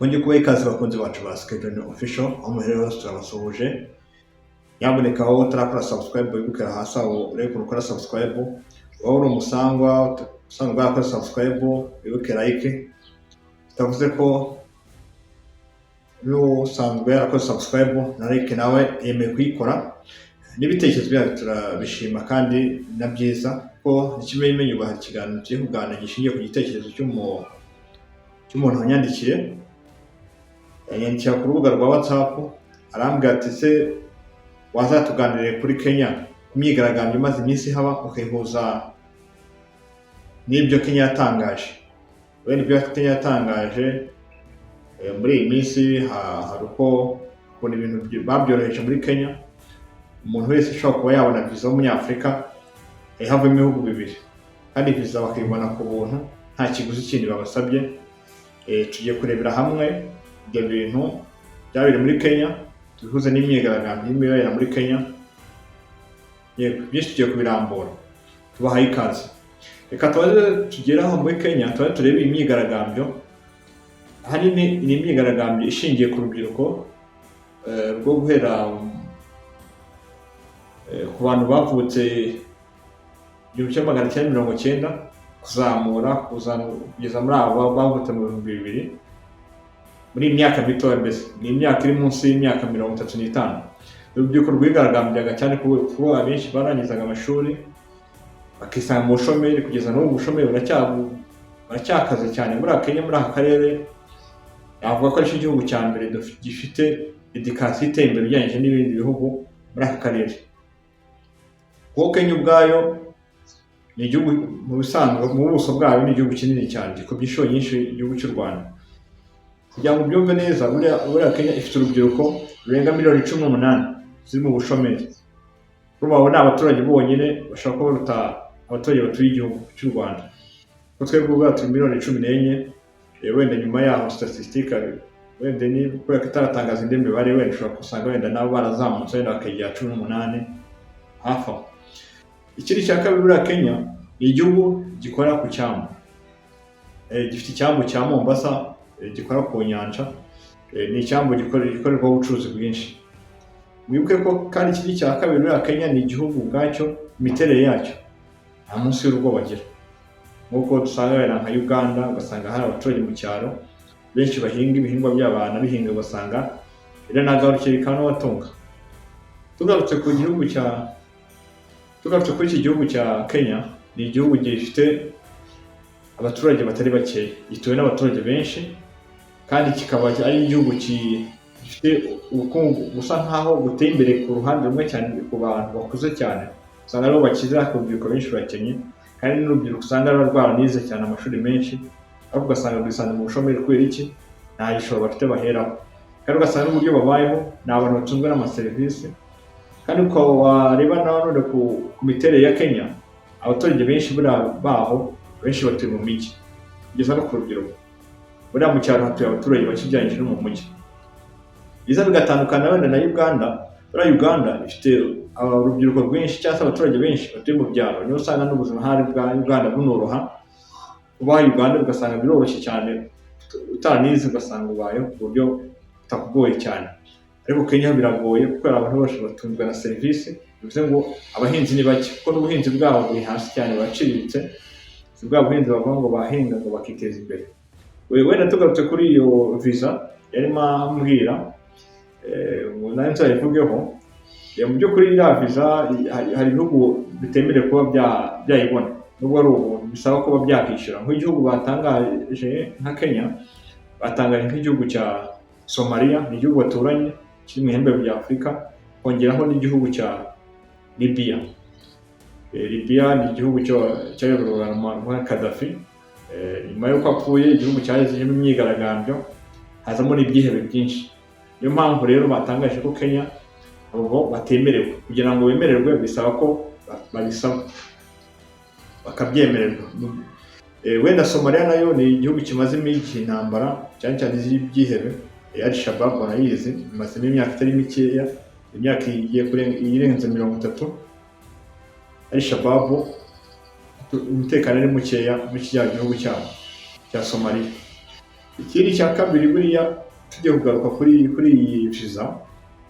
Twongeye kubaha ikaze, bakunzi bacu ba Schedule Official, aho muherereye hose turabasuhuje. Nyamuneka wowe utarakora subscribe, wibuke hasi aho urebe ukuntu ukora subscribe. Wowe uri umusangwa usanzwe warakora subscribe, wibuke like. Bitavuze ko n'usanzwe yarakoze subscribe na like nawe yemeye kuyikora. N'ibitekerezo byayo turabishima kandi na byiza ko ikimenyimenyi ubu hari ikiganiro tugiye kuganira gishingiye ku gitekerezo cy'umuntu wanyandikiye. Yanyandikira ku rubuga rwa WhatsApp, arambwira ati: "Se wazatuganiriye kuri Kenya, ku myigaragambyo imaze iminsi ihaba, ukayihuza n'ibyo Kenya yatangaje?" Wenda ibyo Kenya yatangaje muri iyi minsi, hari uko ukuntu ibintu babyoroheje muri Kenya. Umuntu wese ushobora kuba yabona viza w'umunyafurika, havamo ibihugu bibiri, kandi viza bakayibona ku buntu, nta kiguzi kindi babasabye. Tugiye kurebera hamwe ibyo bintu byabereye muri Kenya, tubihuze n'imyigaragambyo irimo ibera muri Kenya. Yego, byinshi tugiye kubirambura. Tubahaye ikaze. Reka tubaze tugere aho muri Kenya, tubaze turebe iyi myigaragambyo. Ahanini ni imyigaragambyo ishingiye ku rubyiruko rwo guhera ku bantu bavutse 1990 kuzamura kugeza muri abo bavutse mu 2000, muri iyi myaka mitoya, mbese ni imyaka iri munsi y'imyaka 35. Urubyiruko rwigaragambyaga cyane kuko abenshi barangizaga amashuri bakisanga mu bushomeri. Kugeza n'ubu ubushomeri buracyakaze cyane muri Kenya. Muri aka karere navuga ko aricyo gihugu cya mbere gifite éducation iteye imbere ugereranyije n'ibindi bihugu muri aka karere, kuko Kenya ubwayo ni igihugu mu bisanzwe, mu buso bwayo ni igihugu kinini cyane, gikubye inshuro nyinshi igihugu cy'u Rwanda. Kugira ngo ubyumve neza, buriya Kenya ifite urubyiruko rurenga miliyoni 18 ziri mu bushomeri. Urumva abo ni abaturage bonyine bashobora kuba baruta abaturage batuye igihugu cy'u Rwanda, kuko twebwe ubwacu turi miliyoni 14. Wenda nyuma yaho statistique wenda ni kubera ko itaratangaza indi mibare, wenda ushobora gusanga wenda nabo barazamutse, wenda bakegera 18 hafi aho. Ikindi cya kabiri, buriya Kenya ni igihugu gikora ku cyambu. Gifite icyambu cya Mombasa, gikora ku nyanja. Ni icyambu gikorerwaho ubucuruzi bwinshi. Mwibuke ko kandi ikindi cya kabiri, buriya Kenya ni igihugu ubwacyo, imiterere yacyo nta munsi y'urugo bagira nk'uko dusanga wenda nka Uganda, ugasanga hari abaturage mu cyaro benshi bahinga ibihingwa byabo, banabihinga, ugasanga biranagarukiye bikanabatunga. Tugarutse kuri iki gihugu cya Kenya, ni igihugu gifite abaturage batari bakeya, gituwe n'abaturage benshi, kandi kikaba ari igihugu gifite ubukungu busa nkaho buteye imbere ku ruhande rumwe, cyane ku bantu bakuze cyane. Usanga aribo bakize, ariko urubyiruko benshi rurakennye, kandi n'urubyiruko usanga ruba rwaranize cyane amashuri menshi, ariko ugasanga rwisanze mu bushomeri. Kubera iki? Nta gishoro bafite baheraho, kandi ugasanga n'uburyo babayeho ni abantu batunzwe n'amaserivisi. Kandi uko wareba nanone ku miterere ya Kenya, abaturage benshi buriya baho benshi batuye mu mijyi, kugeza no ku rubyiruko. Buriya mu cyaro hatuye abaturage bake ugereranyije no mu mujyi. Biza bigatandukana wenda na Uganda. Buriya Uganda ifite urubyiruko rwinshi cyangwa se abaturage benshi batuye mu byaro, niho usanga n'ubuzima hari bwa Uganda bunoroha. Kubaho Uganda ugasanga biroroshye cyane, utaranize ugasanga ubayeho ku buryo butakugoye cyane. Ariko Kenya biragoye kuko abantu bose batunzwe na serivisi, bivuze ngo abahinzi ni bake, kuko n'ubuhinzi bwabo buri hasi cyane, buraciriritse. Si bwa buhinzi bavuga ngo bahinga ngo bakiteza imbere. Wenda tugarutse kuri iyo visa yarimo ambwira, ngo nayo nzayivugeho. Mu by'ukuri iriya visa hari ibihugu bitemerewe kuba byayibona, nubwo ari ubuntu bisaba kuba byakishyura. Nk'igihugu batangaje nka Kenya, batangaje nk'igihugu cya Somalia, ni igihugu baturanye kiri mu ihembe rya Afurika, kongeraho n'igihugu cya Libya. Libya ni igihugu cyayoborwaga na Gaddafi. Nyuma y'uko apfuye, igihugu cyahezemo imyigaragambyo, hazamo n'ibyihebe byinshi. Niyo mpamvu rero batangaje ko Kenya abo batemerewe. Kugira ngo bemererwe bisaba ko babisaba bakabyemererwa. Wenda Somalia nayo ni igihugu kimazemo igihe intambara, cyane cyane iz'ibyihebe. Al Shabab barayizi, imazemo imyaka itari mikeya, imyaka igiye kurenga, irenze 30. Al Shabab, umutekano ari mukeya muri kiriya gihugu cyabo cya Somalia. Ikindi cya kabiri, buriya tugiye kugaruka kuri iyi viza,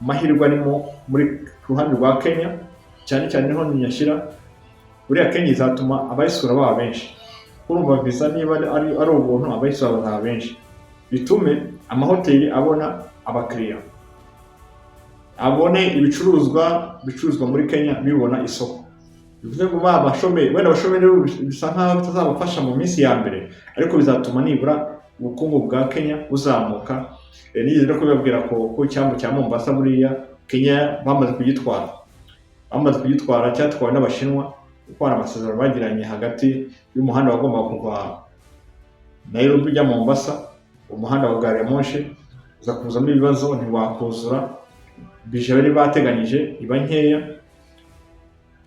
amahirwe arimo muri ku ruhande rwa Kenya cyane cyane niho nyashyira. Buriya Kenya izatuma abayisura baba benshi. Urumva viza niba ari ubuntu, abayisura bazaba benshi, bitume amahoteli abona abakiriya, abone ibicuruzwa bicuruzwa muri Kenya bibona isoko. Bivuze ngo ba bashomeri, wenda abashomeri bo bisa nkaho bitazabafasha mu minsi ya mbere, ariko bizatuma nibura ubukungu bwa Kenya buzamuka. Nigeze no kubibabwira ko icyambu cya Mombasa buriya Kenya bamaze kugitwara, cyatwawe n'Abashinwa, kuko hari amasezerano bagiranye hagati y'umuhanda wagombaga kuva Nairobi ujya Mombasa. Umuhanda wa gari ya moshi uza kuzamo ibibazo, ntiwakuzura, budget bari bateganyije iba nkeya,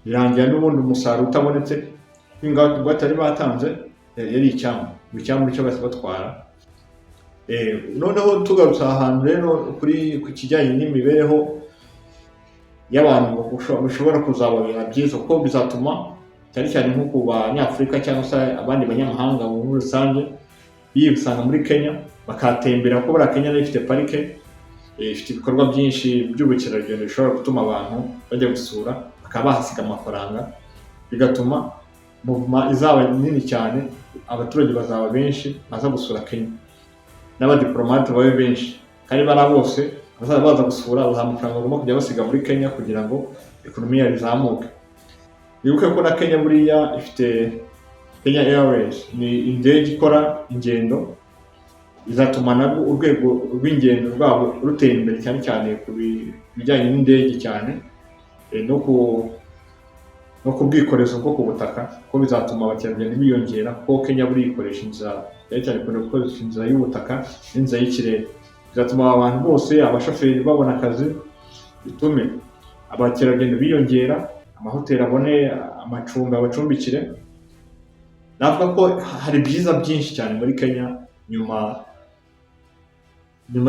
birangira n'ubundi umusaruro utabonetse. Ingwate bari batanze yari icyambu, ngo icyambu cyo bahise batwara. Noneho tugarutse aha hantu rero ku kijyanye n'imibereho y'abantu, bishobora kuzababera byiza, kuko bizatuma cyane cyane nko ku Banyafurika cyangwa se abandi banyamahanga muri rusange bisanga muri Kenya, bakatembera, kuko buriya Kenya nayo ifite parike, ifite ibikorwa byinshi by'ubukerarugendo bishobora gutuma abantu bajya gusura, bakaba bahasiga amafaranga, bigatuma movement izaba nini cyane, abaturage bazaba benshi baza gusura Kenya, n'abadiplomate babe benshi. Kandi bariya bose bazaba baza gusura baha amafaranga bagomba kujya basiga muri Kenya kugira ngo economy yayo izamuke. Wibuke ko na Kenya buriya ifite Kenya Airways, ni indege ikora ingendo, bizatuma nabwo urwego rw'ingendo rwabo rutera imbere, cyane cyane ku bijyanye n'indege cyane, no ku bwikorezi bwo ku butaka, kuko bizatuma abakerarugendo biyongera, kuko Kenya buriya ikoresha inzira cyane cyane, ikunda gukoresha inzira y'ubutaka n'inzira y'ikirere. Bizatuma aba bantu bose, abashoferi, babona akazi, bitume abakerarugendo biyongera, amahoteli abone amacumbi abacumbikire. Navuga ko hari byiza byinshi cyane muri Kenya nyuma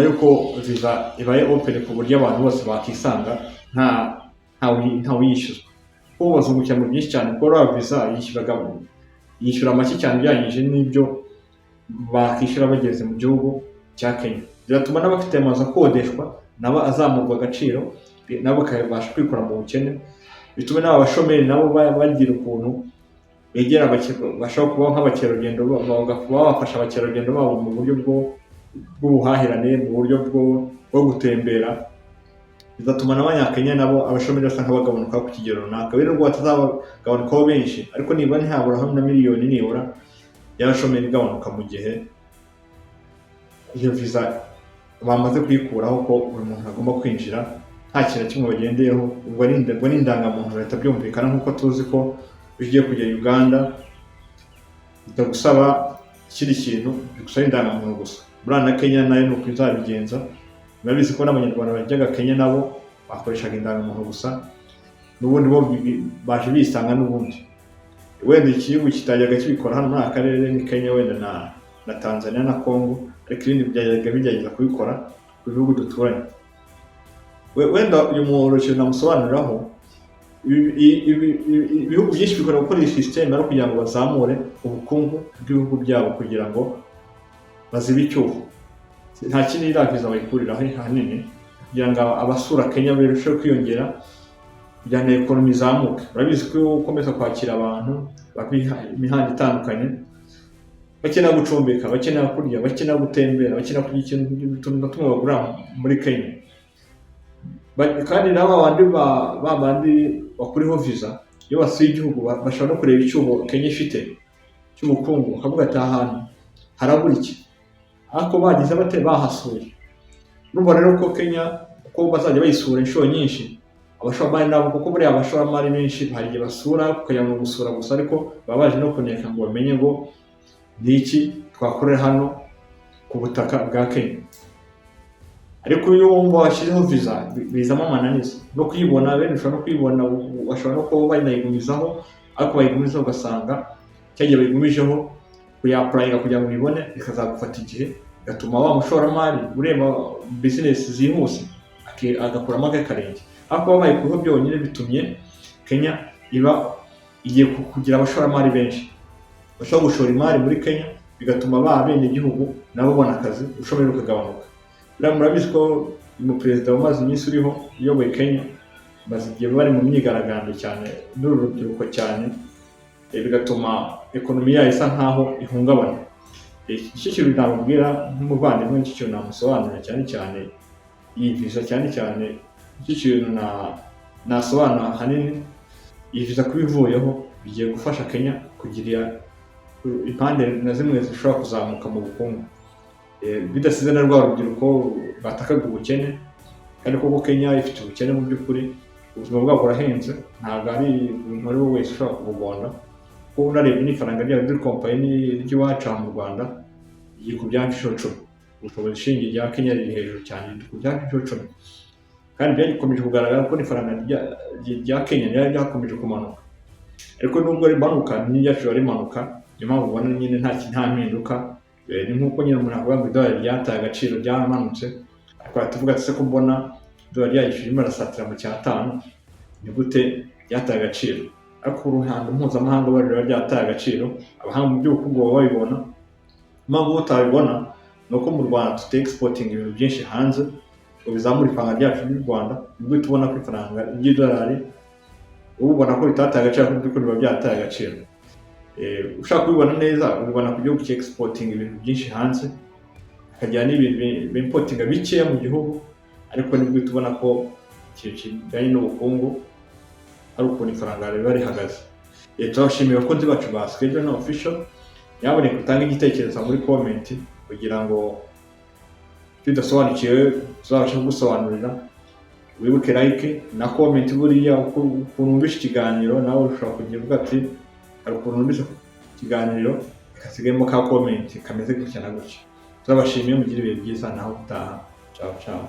y'uko viza ibaye open, ku buryo abantu bose bakisanga nta wiyishyuzwa, kuko bazungukira mu byinshi cyane, kuko uriya viza yishyura make cyane ugereranyije n'ibyo bakishyura bageze mu gihugu cya Kenya. Bigatuma n'abafite amazu akodeshwa nabo azamurwa agaciro, nabo bakabasha kwikura mu bukene, bitume n'aba bashomeri nabo bagira ukuntu begera bashobora kuba nk'abakerarugendo, kuba bafasha abakerarugendo babo mu buryo bw'ubuhahirane, mu buryo bwo gutembera. Bizatuma n'Abanyakenya nabo abashomeri basa nk'abagabanuka ku kigero runaka. Rero nubwo batazagabanukaho benshi, ariko nibura ntihaburaho na miliyoni nibura y'abashomeri igabanuka mu gihe iyo viza bamaze kuyikuraho, ko buri muntu agomba kwinjira nta kintu na kimwe bagendeyeho. Ubwo ni indangamuntu, leta byumvikana, nk'uko tuzi ko iyo ugiye kujya Uganda bitagusaba ikindi kintu, bigusaba indangamuntu gusa. Buriya na Kenya nayo ni uko izabigenza. Murabizi ko n'Abanyarwanda bajyaga Kenya nabo bakoreshaga indangamuntu gusa, n'ubundi bo baje bisanga. N'ubundi wenda igihugu kitajyaga kibikora hano muri aka karere ni Kenya, wenda na Tanzania na Congo, ariko ibindi byajyaga bigerageza kubikora ku bihugu duturanye. Wenda uyu murokero namusobanuriraho, ibihugu byinshi bikora gukora iyi système ari kugira ngo bazamure ubukungu bw'ibihugu byabo, kugira ngo bazibe icyuho. Nta kindi iriya viza bayikuriraho ahanini, kugira ngo abasura Kenya barusheho kwiyongera, kugira ngo economy izamuke. Urabizi ko iyo ukomeza kwakira abantu bava imihanda itandukanye, bakenera gucumbika, bakenera kurya, bakenera gutembera, bakenera kugira ikintu, utuntu na tumwe bagura muri Kenya. Kandi na ba bandi bakuriho viza, iyo basuye igihugu bashobora no kureba icyuho Kenya ifite cy'ubukungu, bakavuga ati: "Aha hantu harabura iki?" Ariko bagize bate? Bahasuye. Urumva rero ko Kenya uko bazajya bayisura inshuro nyinshi, abashoramari nabo, kuko buriya abashoramari benshi hari igihe basura ukajya mu gusura gusa, ariko baba baje no kuneka ngo bamenye ngo ni iki twakorera hano ku butaka bwa Kenya. Ariko iyo wumva washyizeho viza, bizamo amananiza no kuyibona. Bene ushobora no kuyibona, bashobora no kuba banayigumizaho, ariko bayigumizaho ugasanga cya gihe bayigumijeho kuya-applyinga kugira ngo uyibone bikazagufata igihe, bigatuma wa mushoramari ureba business zihuse agakuramo ake karenge. Ariko kuba bayikuyeho byonyine bitumye Kenya iba igiye kugira abashoramari benshi bashobora gushora imari muri Kenya. Bigatuma ba benegihugu nabo babona akazi, ubushomeri bukagabanuka. Buriya murabizi ko umuperezida umaze iminsi uriho uyoboye Kenya, maze igihe bari mu myigaragambyo cyane n'uru rubyiruko cyane, bigatuma economy yayo isa nkaho ihungabana. Icyo kintu namubwira nk'umuvandimwe, nicyo kintu namusobanurira cyane cyane iyi visa, cyane cyane nicyo kintu nasobanura ahanini. Iyi visa kuba ivuyeho bigiye gufasha Kenya kugira impande na zimwe zishobora kuzamuka mu bukungu, bidasize na rwa rubyiruko batakaga ubukene. Kandi koko Kenya ifite ubukene mu by'ukuri, ubuzima bwabo burahenze, ntabwo ari umuntu uwo ari we wese ushobora kubugonda, kuko unarebye n'ifaranga ryayo riri compare n'iry'iwacu aha mu Rwanda, riri ku byacu inshuro 10. Ubushobozi shingiro rya Kenya riri hejuru cyane, riri ku byacu inshuro 10. Kandi byakomeje kugaragara ko n'ifaranga rya Kenya ryari ryakomeje kumanuka, ariko nubwo rimanuka n'iryacu riba rimanuka. Niyo mpamvu ubona nyine nta mpinduka. Ni nk'uko nyine umuntu avuga ngo idolari ryataye agaciro, ryaramanutse, ariko tuvuga ati: "Se ko mbona idolari ryacu ririmo rirasatira mu cyatanu, ni gute ryataye agaciro?" Ariko ku ruhando mpuzamahanga bo riba ryataye agaciro, abahanga mu by'ubukungu baba babibona. Impamvu utabibona ni uko mu Rwanda tuta exportinga ibintu byinshi hanze ngo bizamure ifaranga ryacu ry'u Rwanda. Nibwo tubona ko ifaranga ry'idolari uba ubona ko ritataye agaciro, ariko mu by'ukuri biba byataye agaciro. Ushaka kubibona neza, ubibona ku gihugu cyexportinga ibintu byinshi hanze, hakagira n'ibintu bimportinga bikeya mu gihugu, ariko nibwo uhita ubona ko ikintu kijyanye n'ubukungu ari ukuntu ifaranga riba rihagaze. Turabashimiye abakunzi bacu ba Schedule Official. Nyabuneka utange igitekerezo muri comment kugira ngo tudasobanukiwe tuzabashe kugusobanurira. Wibuke like na comment. Buriya ukuntu wumvishe ikiganiro, nawe ushobora kugira uvuga ati: "Hari ukuntu numvise ikiganiro kasigayemo ka comment kameze gutya na gutya." Turabashimiye, mugire ibihe byiza, naho utaha. Ciao ciao.